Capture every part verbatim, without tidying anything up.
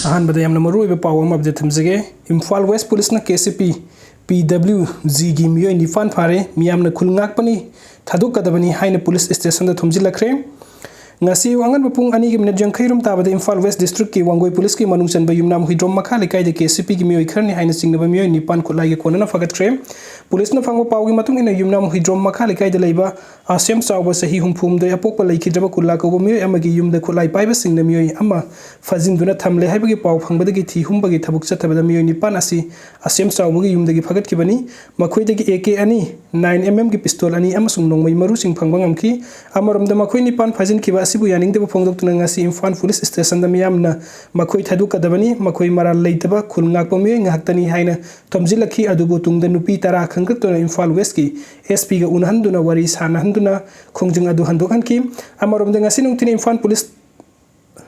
ꯑꯍꯥꯟꯕꯗ ꯌꯥꯝꯅ ꯃꯔꯨꯑꯣꯏꯕ ꯄꯥꯎ ꯑꯃ update ꯊꯝꯖꯒꯦ꯫ ꯏꯝꯐꯥꯜ ꯋꯦꯁ ꯄꯨꯂꯤꯁꯅ ꯀꯦ ꯁꯤ ꯄꯤ, ꯄꯤ ꯗꯕ꯭ꯂꯤꯎ ꯖꯤꯒꯤ ꯃꯤꯑꯣꯏ ꯅꯤꯄꯥꯟ ꯐꯥꯔꯦ꯫ ꯃꯤꯌꯥꯝꯅ ꯈꯨꯜ ꯉꯥꯛꯄꯅꯤ, ꯊꯥꯗꯣꯛꯀꯗꯕꯅꯤ ꯍꯥꯏꯅ ꯄꯨꯂꯤꯁ ꯁ꯭ꯇꯦꯁꯟꯗ ꯊꯣꯝꯖꯤꯜꯂꯛꯈ꯭ꯔꯦ꯫ ꯉꯁꯤ ꯑꯉꯟꯕ ꯄꯨꯡ ꯑꯅꯤꯒꯤ ꯃꯤꯅꯤꯠ ꯌꯥꯡꯈꯩ ꯔꯣꯝ ꯇꯥꯕꯗ ꯏꯝꯐꯥꯜ ꯋꯦꯁ ꯗꯤꯁꯇ꯭ꯔꯤꯛꯀꯤ ꯋꯥꯡꯒꯣꯏ ꯄꯨꯂꯤꯁꯀꯤ ꯃꯅꯨꯡ ꯆꯟꯕ ꯌꯨꯝꯅꯥꯝ ꯍꯨꯏꯗ꯭ꯔꯣꯝ ꯃꯈꯥ ꯂꯩꯀꯥꯏꯗ ꯀꯦ ꯁꯤ ꯄꯤꯒꯤ ꯃꯤꯑꯣꯏ ꯈꯔꯅꯤ ꯍꯥꯏꯅ ꯆꯤꯡꯅꯕ ꯃꯤꯑꯣꯏ ꯅꯤꯄꯥꯟ ꯈꯨꯠꯂꯥꯏꯒ ꯀꯣꯟꯅꯅ ꯐꯒꯠꯈ꯭ꯔꯦ꯫ ꯄꯨꯂꯤꯁꯅ ꯐꯪꯕ ꯄꯥꯎꯒꯤ ꯃꯇꯨꯡ ꯏꯟꯅ, ꯌꯨꯝꯅꯥꯝ ꯍꯨꯏꯗ꯭ꯔꯣꯝ ꯃꯈꯥ ꯂꯩꯀꯥꯏꯗ ꯂꯩꯕ ꯑꯁꯦꯝ ꯆꯥꯎꯕ, ꯆꯍꯤ ꯍꯨꯝꯐꯨ ꯍꯨꯝꯗꯣꯏ ꯑꯄꯣꯛꯄ, ꯂꯩꯈꯤꯗ꯭ꯔꯕ ꯀꯨꯂꯥ ꯀꯧꯕ ꯃꯤꯑꯣꯏ ꯑꯃꯒꯤ ꯌꯨꯝꯗ ꯈꯨꯠꯂꯥꯏ ꯄꯥꯏꯕꯁꯤꯡꯅ ꯃꯤꯑꯣꯏ ꯑꯃ ꯐꯥꯖꯤꯟꯗꯨꯅ ꯊꯝꯂꯦ ꯍꯥꯏꯕꯒꯤ ꯄꯥꯎ ꯐꯪꯕꯗꯒꯤ ꯊꯤ ꯍꯨꯝꯕꯒꯤ ꯊꯕꯛ ꯆꯠꯊꯕꯗ ꯃꯤꯑꯣꯏ ꯅꯤꯄꯥꯟ ꯑꯁꯤ ꯑꯁꯦꯝ ꯆꯥꯎꯕꯒꯤ ꯌꯨꯝꯗꯒꯤ ꯐꯒꯠꯈꯤꯕꯅꯤ꯫ ꯃꯈꯣꯏꯗꯒꯤ ꯑꯦ ꯀꯦ ꯑꯅꯤ, ꯅꯥꯏꯟ ꯑꯦꯝ ꯑꯦꯝꯒꯤ ꯄꯤꯁꯇꯣꯜ ꯑꯅꯤ ꯑꯃꯁꯨꯡ ꯅꯣꯡꯃꯩ ꯃꯔꯨꯁꯤꯡ ꯐꯪꯕ ꯉꯝꯈꯤ꯫ ꯑꯃꯔꯣꯝꯗ, ꯃꯈꯣꯏ ꯅꯤꯄꯥꯟ ꯐꯥꯖꯤꯟꯈꯤꯕ ꯑꯁꯤꯕꯨ ꯌꯥꯅꯤꯡꯗꯕ ꯐꯣꯡꯗꯣꯛꯇꯨꯅ ꯉꯁꯤ ꯏꯝꯐꯥꯜ ꯄꯨꯂꯤꯁ ꯁ꯭ꯇꯦꯁꯟꯗ ꯃꯤꯌꯥꯝꯅ ꯃꯈꯣꯏ ꯊꯥꯗꯣꯛꯀꯗꯕꯅꯤ, ꯃꯈꯣꯏ ꯃꯔꯥꯜ ꯂꯩꯇꯕ ꯈꯨꯜ ꯉꯥꯛꯄ ꯃꯤꯑꯣꯏ ꯉꯥꯛꯇꯅꯤ ꯍꯥꯏꯅ ꯊꯣꯝꯖꯤꯜꯂꯛꯈꯤ꯫ ꯑꯗꯨꯕꯨ ꯇꯨꯡꯗ ꯅꯨꯄꯤ ꯇꯔꯥ ꯈꯟꯒꯠꯇꯨꯅ ꯏꯝꯐꯥꯜ ꯋꯦꯁꯀꯤ ꯑꯦꯁ ꯄꯤꯒ ꯎꯅꯍꯟꯗꯨꯅ ꯋꯥꯔꯤ ꯁꯥꯅꯍꯟꯗꯨꯅ ꯈꯣꯡꯖꯪ ꯑꯗꯨ ꯍꯟꯗꯣꯛꯍꯟꯈꯤ꯫ ꯑꯃꯔꯣꯝꯗ, ꯉꯁꯤ ꯅꯨꯡꯊꯤꯜ ꯏꯝꯐꯥꯜ ꯄꯨꯂꯤꯁ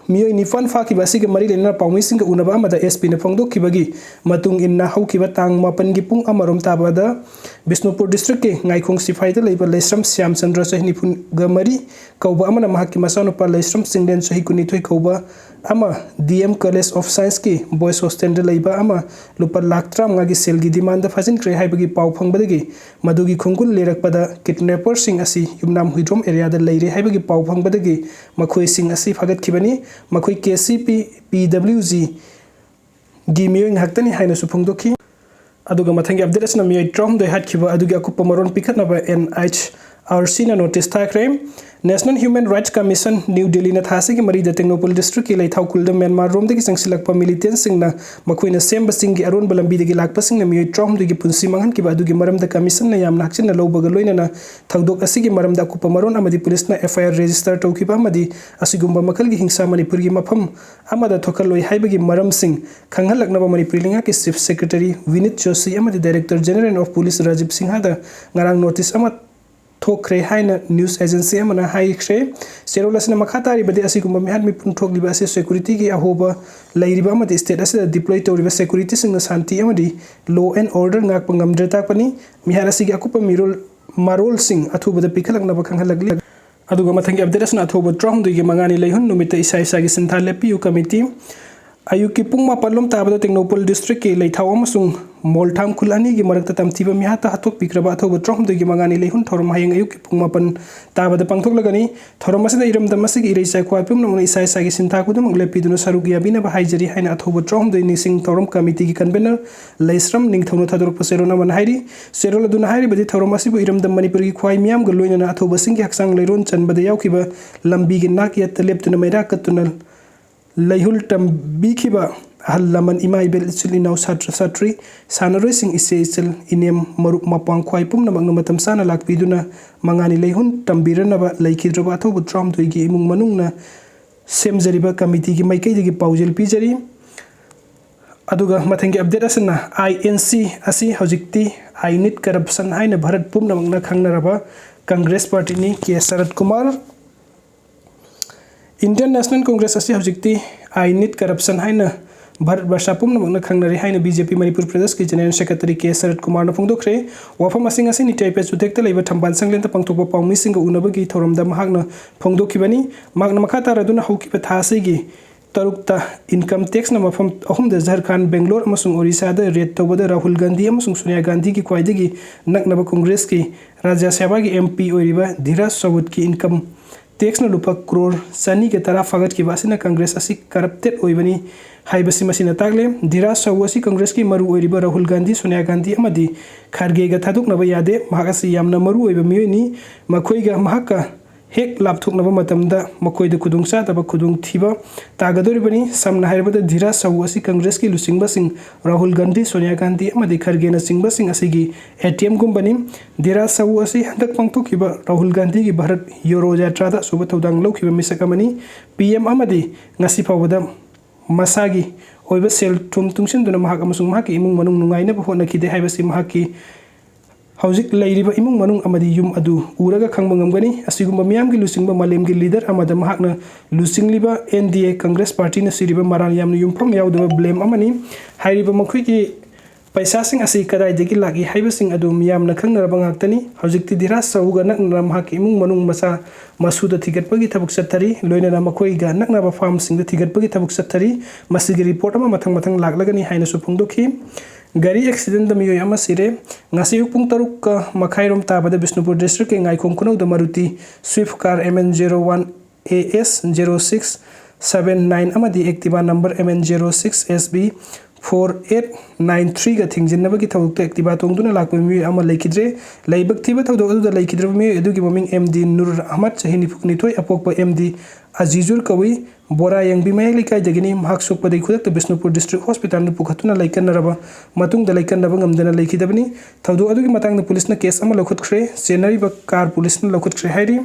ꯃꯤꯑꯣꯏ ꯅꯤꯄꯥꯟ ꯐꯥꯈꯤꯕ ꯑꯁꯤꯒ ꯃꯔꯤ ꯂꯩꯅꯅ ꯄꯥꯎꯃꯤꯁꯤꯡꯒ ꯎꯅꯕ ꯑꯃꯗ ꯑꯦꯁ ꯄꯤꯅ ꯐꯣꯡꯗꯣꯛꯈꯤꯕꯒꯤ ꯃꯇꯨꯡ ꯏꯟꯅ, ꯍꯧꯈꯤꯕ ꯇꯥꯡ ꯃꯥꯄꯟꯒꯤ ꯄꯨꯡ ꯑꯃ ꯔꯣꯝ ꯇꯥꯕꯗ ꯕꯤꯁꯅꯨꯄꯨꯔ ꯗꯤꯁꯇ꯭ꯔꯤꯛꯀꯤ ꯉꯥꯏꯈꯣꯡ ꯁꯤꯐꯥꯏꯗ ꯂꯩꯕ ꯂꯩꯁ꯭ꯔꯝ ꯁ꯭ꯌꯥꯝꯆꯟꯗ꯭ꯔ, ꯆꯍꯤ ꯅꯤꯐꯨꯒ ꯃꯔꯤ ꯀꯧꯕ ꯑꯃꯅ ꯃꯍꯥꯛꯀꯤ ꯃꯆꯥꯅꯨꯄꯥ ꯂꯩꯁ꯭ꯔꯝ ꯆꯤꯡꯂꯦꯟ, ꯆꯍꯤ ꯀꯨꯟꯅꯤꯊꯣꯏ ꯀꯧꯕ ꯑꯃ, ꯗꯤ ꯑꯦꯝ ꯀꯣꯂꯦꯖ ꯑꯣꯐ ꯁꯥꯏꯟꯁꯀꯤ ꯕꯣꯏꯁ ꯍꯣꯁꯇꯦꯜꯗ ꯂꯩꯕ ꯑꯃ, ꯂꯨꯄꯥ ꯂꯥꯈ ꯇꯔꯥꯃꯉꯥꯒꯤ ꯁꯦꯜꯒꯤ ꯗꯤꯃꯥꯟꯗ ꯐꯥꯖꯤꯟꯈ꯭ꯔꯦ ꯍꯥꯏꯕꯒꯤ ꯄꯥꯎ ꯐꯪꯕꯗꯒꯤ, ꯃꯗꯨꯒꯤ ꯈꯣꯡꯒꯨꯜ ꯂꯤꯔꯛꯄꯗ ꯀꯤꯗꯅꯦꯄꯔꯁꯤꯡ ꯑꯁꯤ ꯌꯨꯝꯅꯥꯝ ꯍꯨꯏꯗ꯭ꯔꯣꯝ ꯑꯦꯔꯤꯌꯥꯗ ꯂꯩꯔꯦ ꯍꯥꯏꯕꯒꯤ ꯄꯥꯎ ꯐꯪꯕꯗꯒꯤ ꯃꯈꯣꯏꯁꯤꯡ ꯑꯁꯤ ꯐꯥꯒꯠꯈꯤꯕꯅꯤ꯫ ꯃꯈꯣꯏ ꯀꯦ ꯁꯤ ꯄꯤ, ꯄꯤ ꯗꯕ꯭ꯂꯤꯎ ꯖꯤ ꯒꯤ ꯃꯤꯑꯣꯏ ꯉꯥꯛꯇꯅꯤ ꯍꯥꯏꯅꯁꯨ ꯐꯣꯡꯗꯣꯛꯈꯤ꯫ ꯑꯗꯨꯒ ꯃꯊꯪꯒꯤ update ꯑꯁꯤꯅ ꯃꯤꯑꯣꯏ ꯇꯔꯥꯍꯨꯝꯗꯣꯏ ꯍꯥꯠꯈꯤꯕ ꯑꯗꯨꯒꯤ ꯑꯀꯨꯞꯄ ꯃꯔꯣꯜ ꯄꯤꯈꯠꯅꯕ ꯑꯦꯟ ꯑꯩꯆ ꯑꯥꯔ ꯁꯤꯅ notice ꯊꯥꯈ꯭ꯔꯦ꯫ National Human Rights Commission, new ꯗꯤꯜꯂꯤꯅ ꯊꯥ ꯑꯁꯤꯒꯤ ꯃꯔꯤꯗ ꯇꯦꯡꯅꯧꯄꯜ ꯗꯤꯁꯇ꯭ꯔꯤꯛꯀꯤ ꯂꯩꯊꯥꯎ ꯈꯨꯜꯗ ꯃ꯭ꯌꯥꯟꯃꯥꯔ ꯔꯣꯝꯗꯒꯤ ꯆꯪꯁꯤꯜꯂꯛꯄ ꯃꯤꯂꯤꯇꯦꯟꯁꯤꯡꯅ ꯃꯈꯣꯏꯅ ꯁꯦꯝꯕ ꯆꯤꯡꯒꯤ ꯑꯔꯣꯟꯕ ꯂꯝꯕꯤꯗꯒꯤ ꯂꯥꯛꯄꯁꯤꯡꯅ ꯃꯤꯑꯣꯏ ꯇꯔꯥꯍꯨꯝꯗꯣꯏꯒꯤ ꯄꯨꯟꯁꯤ ꯃꯥꯡꯍꯟꯈꯤꯕ ꯑꯗꯨꯒꯤ ꯃꯔꯝꯗ ꯀꯃꯤꯁꯟꯅ ꯌꯥꯝꯅ ꯍꯛꯆꯤꯟꯅ ꯂꯧꯕꯒ ꯂꯣꯏꯅꯅ ꯊꯧꯗꯣꯛ ꯑꯁꯤꯒꯤ ꯃꯔꯝꯗ ꯑꯀꯨꯞꯄ ꯃꯔꯣꯜ ꯑꯃꯗꯤ ꯄꯨꯂꯤꯁꯅ ꯑꯦꯐ ꯑꯥꯏ ꯑꯥꯔ register ꯇꯧꯈꯤꯕ ꯑꯃꯗꯤ ꯑꯁꯤꯒꯨꯝꯕ ꯃꯈꯜꯒꯤ ꯍꯤꯡꯁꯥ ꯃꯅꯤꯄꯨꯔꯒꯤ ꯃꯐꯝ ꯑꯃꯗ ꯊꯣꯛꯍꯜꯂꯣꯏ ꯍꯥꯏꯕꯒꯤ ꯃꯔꯝꯁꯤꯡ ꯈꯪꯍꯜꯂꯛꯅꯕ ꯃꯅꯤꯄꯨꯔꯤ ꯂꯩꯉꯥꯛꯀꯤ Chief Secretary ꯕꯤꯅꯤꯠ ꯖꯣꯁꯤ ꯑꯃꯗꯤ Director General of Police Rajiv ꯁꯤꯡꯍꯗ ꯉꯔꯥꯡ notice ꯑꯃ ꯊꯣꯛꯈ꯭ꯔꯦ ꯍꯥꯏꯅ news agency ꯑꯃꯅ ꯍꯥꯏꯈ꯭ꯔꯦ꯫ ꯆꯦꯔꯣꯜ ꯑꯁꯤꯅ ꯃꯈꯥ ꯇꯥꯔꯤꯕꯗꯤ, ꯑꯁꯤꯒꯨꯝꯕ ꯃꯤꯍꯥꯠ ꯃꯤꯄꯨꯟ ꯊꯣꯛꯂꯤꯕ ꯑꯁꯤ securityꯒꯤ ꯑꯍꯣꯕ ꯂꯩꯔꯤꯕ ꯑꯃꯗꯤ state ꯑꯁꯤꯗ deploy ꯇꯧꯔꯤꯕ securityꯁꯤꯡꯅ ꯁꯥꯟꯇꯤ ꯑꯃꯗꯤ law and order ꯉꯥꯛꯄ ꯉꯝꯗ꯭ꯔꯦ ꯇꯥꯛꯄꯅꯤ꯫ ꯃꯤꯍꯥꯠ ꯑꯁꯤꯒꯤ ꯑꯀꯨꯞꯄ ꯃꯤꯔꯣꯜ, ꯃꯔꯣꯜꯁꯤꯡ ꯑꯊꯨꯕꯗ ꯄꯤꯈꯠꯂꯛꯅꯕ ꯈꯪꯍꯜꯂꯛꯂꯤ꯫ ꯑꯗꯨꯒ ꯃꯊꯪꯒꯤ update ꯑꯁꯤꯅ ꯑꯊꯧꯕ ꯇꯔꯥꯍꯨꯝꯗꯣꯏꯒꯤ ꯃꯉꯥꯅꯤ ꯂꯩꯍꯨꯟ ꯅꯨꯃꯤꯠꯇ ꯏꯁꯥ ꯏꯁꯥꯒꯤ ꯁꯤꯟꯊꯥ ꯂꯦꯞꯄꯤꯌꯨ committee꯫ ꯑꯌꯨꯛꯀꯤ ꯄꯨꯡ ꯃꯥꯄꯟ ꯂꯣꯝ ꯇꯥꯕꯗ ꯇꯦꯡꯅꯧꯄꯜ district ꯀꯤ ꯂꯩꯊꯥꯎ ꯑꯃꯁꯨꯡ ꯃꯣꯜꯊꯥꯝ ꯈꯨꯜ ꯑꯅꯤꯒꯤ ꯃꯔꯛꯇ ꯇꯝꯊꯤꯕ ꯃꯤꯍꯥꯠꯇ ꯍꯥꯠꯇꯣꯛꯄꯤꯈ꯭ꯔꯕ ꯑꯊꯧꯕ ꯇꯔꯥꯍꯨꯝꯗꯣꯏꯒꯤ ꯃꯉꯥꯅꯤ ꯂꯩꯍꯨꯟ ꯊꯧꯔꯝ ꯍꯌꯦꯡ ꯑꯌꯨꯛꯀꯤ ꯄꯨꯡ ꯃꯥꯄꯟ ꯇꯥꯕꯗ ꯄꯥꯡꯊꯣꯛꯂꯒꯅꯤ꯫ ꯊꯧꯔꯝ ꯑꯁꯤꯗ ꯏꯔꯝꯗꯝ ꯑꯁꯤꯒꯤ ꯏꯔꯩꯆꯥꯏ ꯈ꯭ꯋꯥꯏ ꯄꯨꯝꯅꯃꯛꯅ ꯏꯁꯥ ꯏꯁꯥꯒꯤ ꯁꯤꯟꯊꯥ ꯈꯨꯗꯤꯡꯃꯛ ꯂꯦꯞꯄꯤꯗꯨꯅ ꯁꯔꯨꯛ ꯌꯥꯕꯤꯅꯕ ꯍꯥꯏꯖꯔꯤ ꯍꯥꯏꯅ ꯑꯊꯧꯕ ꯇꯔꯥꯍꯨꯝꯗꯣꯏ ꯅꯤꯡꯁꯤꯡ ꯊꯧꯔꯝ committee ꯒꯤ convener ꯂꯩꯁ꯭ꯔꯝ ꯅꯤꯡꯊꯧꯅ ꯊꯥꯗꯣꯔꯛꯄ ꯆꯦꯔꯣꯜ ꯑꯃꯅ ꯍꯥꯏꯔꯤ꯫ ꯆꯦꯔꯣꯜ ꯑꯗꯨꯅ ꯍꯥꯏꯔꯤꯕꯗꯤ ꯊꯧꯔꯝ ꯑꯁꯤꯕꯨ ꯏꯔꯝꯗꯝ ꯃꯅꯤꯄꯨꯔꯒꯤ ꯈ꯭ꯋꯥꯏ ꯃꯤꯌꯥꯝꯒ ꯂꯣꯏꯅꯅ ꯑꯊꯧꯕꯁꯤꯡꯒꯤ ꯍꯛꯆꯥꯡ ꯂꯩꯔꯣꯟ ꯆꯟꯕꯗ ꯌꯥꯎꯈꯤꯕ, ꯂꯝꯕꯤꯒꯤ ꯅꯥꯛ ꯌꯦꯠꯇ ꯂꯦꯞꯇꯨꯅ ꯃꯩꯔꯥ ꯀꯠꯇꯨꯅ ꯂꯩꯍꯨꯜ ꯇꯝꯕꯤꯈꯤꯕ ꯑꯍꯜ ꯂꯃꯟ, ꯏꯃꯥ ꯏꯕꯦꯜ, ꯏꯆꯤꯜ ꯏꯅꯥꯎ, ꯁꯥꯇ꯭ꯔ ꯁꯥꯇ꯭ꯔꯤ, ꯁꯥꯟꯅꯔꯣꯏꯁꯤꯡ, ꯏꯆꯦ ꯏꯆꯜ, ꯏꯅꯦꯝ, ꯃꯔꯨꯞ ꯃꯄꯥꯡ ꯈ꯭ꯋꯥꯏ ꯄꯨꯝꯅꯃꯛꯅ ꯃꯇꯝ ꯆꯥꯅ ꯂꯥꯛꯄꯤꯗꯨꯅ ꯃꯉꯥꯅꯤ ꯂꯩꯍꯨꯟ ꯇꯝꯕꯤꯔꯅꯕ ꯂꯩꯈꯤꯗ꯭ꯔꯕ ꯑꯊꯧꯕ ꯇꯔꯥꯍꯨꯝꯗꯣꯏꯒꯤ ꯏꯃꯨꯡ ꯃꯅꯨꯡꯅ ꯁꯦꯝꯖꯔꯤꯕ committee ꯒꯤ ꯃꯥꯏꯀꯩꯗꯒꯤ ꯄꯥꯎꯖꯦꯜ ꯄꯤꯖꯔꯤ꯫ ꯑꯗꯨꯒ ꯃꯊꯪꯒꯤ update ꯑꯁꯤꯅ I N C ꯑꯁꯤ ꯍꯧꯖꯤꯛꯇꯤ I need corruption ꯍꯥꯏꯅ ꯚꯥꯔꯠ ꯄꯨꯝꯅꯃꯛꯅ ꯈꯪꯅꯔꯕ Congress party ꯅꯤ꯫ ꯀꯦ ꯁꯔꯠ ꯀꯨꯃꯥꯔ꯫ Indian National Congress ꯑꯁꯤ ꯍꯧꯖꯤꯛꯇꯤ I need corruption ꯍꯥꯏꯅ ꯚꯥꯔꯠ ꯕꯔꯁꯥ ꯄꯨꯝꯅꯃꯛꯅ ꯈꯪꯅꯔꯦ ꯍꯥꯏꯅ B J P ꯃꯅꯤꯄꯨꯔ ꯄ꯭ꯔꯗꯦꯁꯀꯤ general secretary ꯀꯦ ꯁꯔꯠ ꯀꯨꯃꯥꯔꯅ ꯐꯣꯡꯗꯣꯛꯈ꯭ꯔꯦ꯫ ꯋꯥꯐꯝ ꯑꯁꯤꯡ ꯑꯁꯤ ꯅꯤꯇꯤ ꯑꯥꯌꯣꯒ ꯆꯨꯊꯦꯛꯇ ꯂꯩꯕ ꯊꯝꯕꯥꯜ ꯁꯪꯂꯦꯟꯗ ꯄꯥꯡꯊꯣꯛꯄ ꯄꯥꯎꯃꯤꯁꯤꯡꯒ ꯎꯅꯕꯒꯤ ꯊꯧꯔꯝꯗ ꯃꯍꯥꯛꯅ ꯐꯣꯡꯗꯣꯛꯈꯤꯕꯅꯤ꯫ ꯃꯍꯥꯛꯅ ꯃꯈꯥ ꯇꯥꯔꯗꯨꯅ ꯍꯧꯈꯤꯕ ꯊꯥ ꯑꯁꯤꯒꯤ ꯇꯔꯨꯛꯇ income tax ꯅ ꯃꯐꯝ ꯑꯍꯨꯝꯗ ꯖꯔꯈꯥꯟ, ꯕꯦꯡꯒ꯭ꯂꯣꯔ ꯑꯃꯁꯨꯡ ꯑꯣꯔꯤꯁꯥꯗ raid ꯇꯧꯕꯗ ꯔꯥꯍꯨꯜ ꯒꯥꯟꯙꯤ ꯑꯃꯁꯨꯡ ꯁꯣꯅꯤꯌꯥ ꯒꯥꯟꯙꯤꯒꯤ ꯈ꯭ꯋꯥꯏꯗꯒꯤ ꯅꯛꯅꯕ ꯀꯣꯡꯒ꯭ꯔꯦꯁꯀꯤ ꯔꯥꯖ꯭ꯌ ꯁꯚꯥꯒꯤ M P ꯑꯣꯏꯔꯤꯕ ꯙꯤꯔꯥꯖ ꯁꯥꯍꯨꯠꯀꯤ income tax ꯅ ꯂꯨꯄꯥ ꯀ꯭ꯔꯣꯔ ꯆꯅꯤꯒ ꯇꯔꯥ ꯐꯥꯒꯠꯈꯤꯕ ꯑꯁꯤꯅ ꯀꯪꯒ꯭ꯔꯦꯁ ꯑꯁꯤ corrupted ꯑꯣꯏꯕꯅꯤ ꯍꯥꯏꯕꯁꯤ ꯃꯁꯤꯅ ꯇꯥꯛꯂꯦ꯫ ꯙꯤꯔꯥꯖ ꯁꯥꯍꯨ ꯑꯁꯤ ꯀꯪꯒ꯭ꯔꯦꯁꯀꯤ ꯃꯔꯨ ꯑꯣꯏꯔꯤꯕ ꯔꯥꯍꯨꯜ ꯒꯥꯟꯙꯤ, ꯁꯣꯅꯤꯌꯥ ꯒꯥꯟꯙꯤ ꯑꯃꯗꯤ ꯈꯥꯔꯒꯦꯒ ꯊꯥꯗꯣꯛꯅꯕ ꯌꯥꯗꯦ꯫ ꯃꯍꯥꯛ ꯑꯁꯤ ꯌꯥꯝꯅ ꯃꯔꯨ ꯑꯣꯏꯕ ꯃꯤꯑꯣꯏꯅꯤ꯫ ꯃꯈꯣꯏꯒ ꯃꯍꯥꯛꯀ ꯍꯦꯛ ꯂꯥꯞꯊꯣꯛꯅꯕ ꯃꯇꯝꯗ ꯃꯈꯣꯏꯗ ꯈꯨꯗꯣꯡꯆꯥꯗꯕ ꯈꯨꯗꯣꯡꯊꯤꯕ ꯇꯥꯒꯗꯧꯔꯤꯕꯅꯤ꯫ ꯁꯝꯅ ꯍꯥꯏꯔꯕꯗ, ꯙꯤꯔꯥꯖ ꯁꯥꯍꯨ ꯑꯁꯤ ꯀꯪꯒ꯭ꯔꯦꯁꯀꯤ ꯂꯨꯆꯤꯡꯕꯁꯤꯡ ꯔꯥꯍꯨꯜ ꯒꯥꯟꯙꯤ, ꯁꯣꯅꯤꯌꯥ ꯒꯥꯟꯙꯤ ꯑꯃꯗꯤ ꯈꯔꯒꯦꯅꯆꯤꯡꯕꯁꯤꯡ ꯑꯁꯤꯒꯤ A T M ꯒꯨꯝꯕꯅꯤ꯫ Dhiraj Shahu ꯑꯁꯤ ꯍꯟꯗꯛ ꯄꯥꯡꯊꯣꯛꯈꯤꯕ ꯔꯥꯍꯨꯜ ꯒꯥꯟꯙꯤꯒꯤ ꯚꯥꯔꯠ ꯌꯣꯔꯣ ꯌꯥꯇ꯭ꯔꯥꯗ ꯑꯆꯧꯕ ꯊꯧꯗꯥꯡ ꯂꯧꯈꯤꯕ ꯃꯤꯁꯛ ꯑꯃꯅꯤ꯫ P M ꯑꯃꯗꯤ ꯉꯁꯤ ꯐꯥꯎꯕꯗ ꯃꯁꯥꯒꯤ ꯑꯣꯏꯕ ꯁꯦꯜ ꯊꯨꯝ ꯇꯨꯡꯁꯤꯟꯗꯨꯅ ꯃꯍꯥꯛ ꯑꯃꯁꯨꯡ ꯃꯍꯥꯛꯀꯤ ꯏꯃꯨꯡ ꯃꯅꯨꯡ ꯅꯨꯡꯉꯥꯏꯅꯕ ꯍꯣꯠꯅꯈꯤꯗꯦ ꯍꯥꯏꯕꯁꯤ ꯃꯍꯥꯛꯀꯤ ꯍꯧꯖꯤꯛ ꯂꯩꯔꯤꯕ ꯏꯃꯨꯡ ꯃꯅꯨꯡ ꯑꯃꯗꯤ ꯌꯨꯝ ꯑꯗꯨ ꯎꯔꯒ ꯈꯪꯕ ꯉꯝꯒꯅꯤ꯫ ꯑꯁꯤꯒꯨꯝꯕ ꯃꯤꯌꯥꯝꯒꯤ ꯂꯨꯆꯤꯡꯕ ꯃꯥꯂꯦꯝꯒꯤ leader ꯑꯃꯗ ꯃꯍꯥꯛꯅ ꯂꯨꯆꯤꯡꯂꯤꯕ N D A Congress party ꯅ ꯁꯤꯔꯤꯕ ꯃꯔꯥꯜ ꯌꯥꯝꯅ ꯌꯨꯝꯐꯝ ꯌꯥꯎꯗꯕ blame ꯑꯃꯅꯤ꯫ ꯍꯥꯏꯔꯤꯕ ꯃꯈꯣꯏꯒꯤ ꯄꯩꯁꯥꯁꯤꯡ ꯑꯁꯤ ꯀꯗꯥꯏꯗꯒꯤ ꯂꯥꯛꯏ ꯍꯥꯏꯕꯁꯤꯡ ꯑꯗꯨ ꯃꯤꯌꯥꯝꯅ ꯈꯪꯅꯔꯕ ꯉꯥꯛꯇꯅꯤ꯫ ꯍꯧꯖꯤꯛꯇꯤ ꯙꯤꯔꯥꯖ ꯆꯥꯎꯒ ꯅꯛꯅꯅ ꯃꯍꯥꯛꯀꯤ ꯏꯃꯨꯡ ꯃꯅꯨꯡ ꯃꯆꯥ ꯃꯁꯨꯗ ꯊꯤꯒꯠꯄꯒꯤ ꯊꯕꯛ ꯆꯠꯊꯔꯤ꯫ ꯂꯣꯏꯅꯅ ꯃꯈꯣꯏꯒ ꯅꯛꯅꯕ ꯐꯥꯔꯝꯁꯤꯡꯗ ꯊꯤꯒꯠꯄꯒꯤ ꯊꯕꯛ ꯆꯠꯊꯔꯤ꯫ ꯃꯁꯤꯒꯤ ꯔꯤꯄꯣꯔꯠ ꯑꯃ ꯃꯊꯪ ꯃꯊꯪ ꯂꯥꯛꯂꯒꯅꯤ ꯍꯥꯏꯅꯁꯨ ꯐꯣꯡꯗꯣꯛꯈꯤ꯫ ꯒꯥꯔꯤ ꯑꯦꯛꯁꯤꯗꯦꯟꯗ ꯃꯤꯑꯣꯏ ꯑꯃ ꯁꯤꯔꯦ꯫ ꯉꯁꯤ ꯑꯌꯨꯛ ꯄꯨꯡ ꯇꯔꯨꯛꯀ ꯃꯈꯥꯏꯔꯣꯝ ꯇꯥꯕꯗ ꯕꯤꯁꯅꯨꯄꯨꯔ ꯗꯤꯁꯇ꯭ꯔꯤꯛꯀꯤ ꯉꯥꯏꯈꯣꯡ ꯈꯨꯅꯧꯗ Maruti Swift car M N zero one A S zero six seven nine ꯑꯃꯗꯤ Activa number M N zero six S B four eight nine threeꯒ ꯊꯤꯡꯖꯤꯟꯅꯕꯒꯤ ꯊꯧꯗꯣꯛꯇ Activa ꯇꯣꯡꯗꯨꯅ ꯂꯥꯛꯄ ꯃꯤꯑꯣꯏ ꯑꯃ ꯂꯩꯈꯤꯗ꯭ꯔꯦ꯫ ꯂꯥꯏꯕꯛ ꯊꯤꯕ ꯊꯧꯗꯣꯛ ꯑꯗꯨꯗ ꯂꯩꯈꯤꯗ꯭ꯔꯕ ꯃꯤꯑꯣꯏ ꯑꯗꯨꯒꯤ ꯃꯃꯤꯡ M D ꯅꯨꯔ ꯑꯍꯃꯗ, ꯆꯍꯤ ꯅꯤꯐꯨ ꯅꯤꯊꯣꯏ, ꯑꯄꯣꯛꯄ M D ꯑꯖꯤꯖꯨꯔ ꯀꯧꯏ꯫ ꯕꯣꯔꯥ ꯌꯦꯡꯕꯤ ꯃꯌꯥꯏ ꯂꯩꯀꯥꯏꯗꯒꯤꯅꯤ꯫ ꯃꯍꯥꯛ ꯁꯣꯛꯄꯗꯒꯤ ꯈꯨꯗꯛꯇ ꯕꯤꯁꯅꯨꯄꯨꯔ ꯗꯤꯁꯇ꯭ꯔꯤꯛ ꯍꯣꯁꯄꯤꯇꯥꯜꯗ ꯄꯨꯈꯠꯇꯨꯅ ꯂꯥꯏꯀꯠꯅꯔꯕ ꯃꯇꯨꯡꯗ ꯂꯥꯏꯀꯠꯅꯕ ꯉꯝꯗꯅ ꯂꯩꯈꯤꯗꯕꯅꯤ꯫ ꯊꯧꯗꯣꯛ ꯑꯗꯨꯒꯤ ꯃꯇꯥꯡꯗ ꯄꯨꯂꯤꯁꯅ ꯀꯦꯁ ꯑꯃ ꯂꯧꯈꯠꯈ꯭ꯔꯦ꯫ ꯆꯦꯟꯅꯔꯤꯕ ꯀꯥꯔ ꯄꯨꯂꯤꯁꯅ ꯂꯧꯈꯠꯈ꯭ꯔꯦ ꯍꯥꯏꯔꯤ꯫